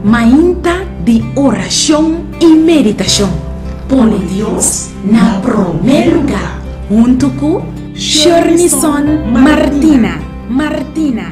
Mainta di orashon i meditashon. Pone Dios na promé lugá huntu ku Shernison Martina. Martina.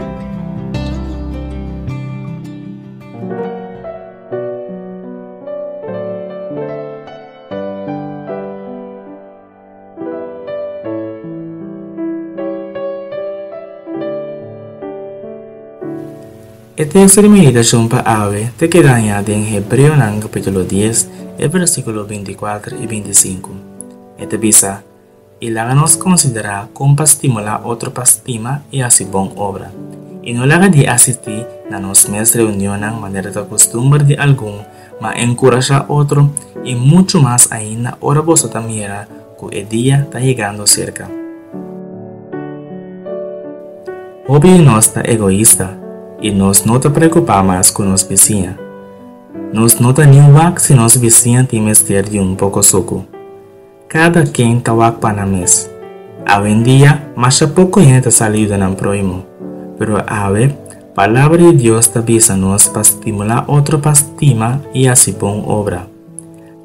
E teksto di meditashon pa awe ta keda hañá den Hebreonan kapítulo dies, e versíkulo bintikuater i bintisinku. E ta bisa, I laga nos konsiderá kon pa stimulá otro pa stima i hasi bon obra, i no laga di asistí na nos mes reunionnan manera ta kustumber di algun, ma enkurashá otro, i muchu mas ainda ora boso ta mira ku e dia ta yegando serka. Hopi di nos ta egoista i nos no ta preokupá mas ku nos bisiña. Nos no ta ni wak si nos bisiña tin mester di un poko suku. Kada ken ta wak pa nan mes. Awendia, masha poko hende ta sali yuda nan prohimo. Pero awe, Palabra di Dios ta bisa nos pa stimulá otro pa stima i hasi bon obra.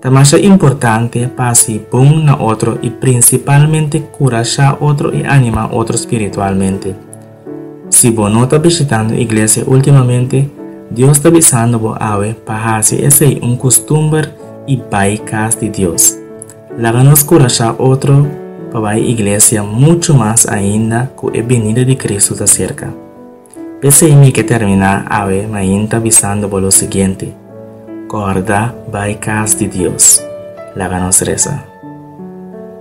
Ta masha importante pa hasi bon na otro i prinsipalmente kurashá otro i animá otro spiritualmente. Si bo no ta bishitando iglesia últimamente, Dios ta bisando bo awe pa hasi esei un kustumber i bai kas di Dios. Laga nos kurashá otro pa bai iglesia muchu mas ainda ku e binida di Kristu ta serka. P'esei mi ke terminá awe mainta bisando bo lo siguiente, Kòrda bai kas di Dios. Laga nos resa.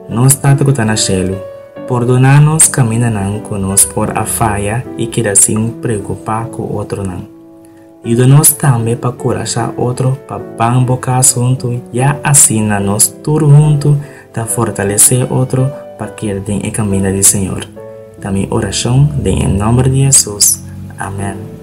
Nos Tata ku ta na shelu, pordoná nos kamindanan ku nos por a faya i keda sin preokupá ku otronan. Yuda nos tambe pa kurashá otro pa ban bo kas huntu ya asina nos tur huntu ta fortalesé otro pa keda den e kaminda di Señor. Ta mi orashon den e nòmber di Hesus. Amèn.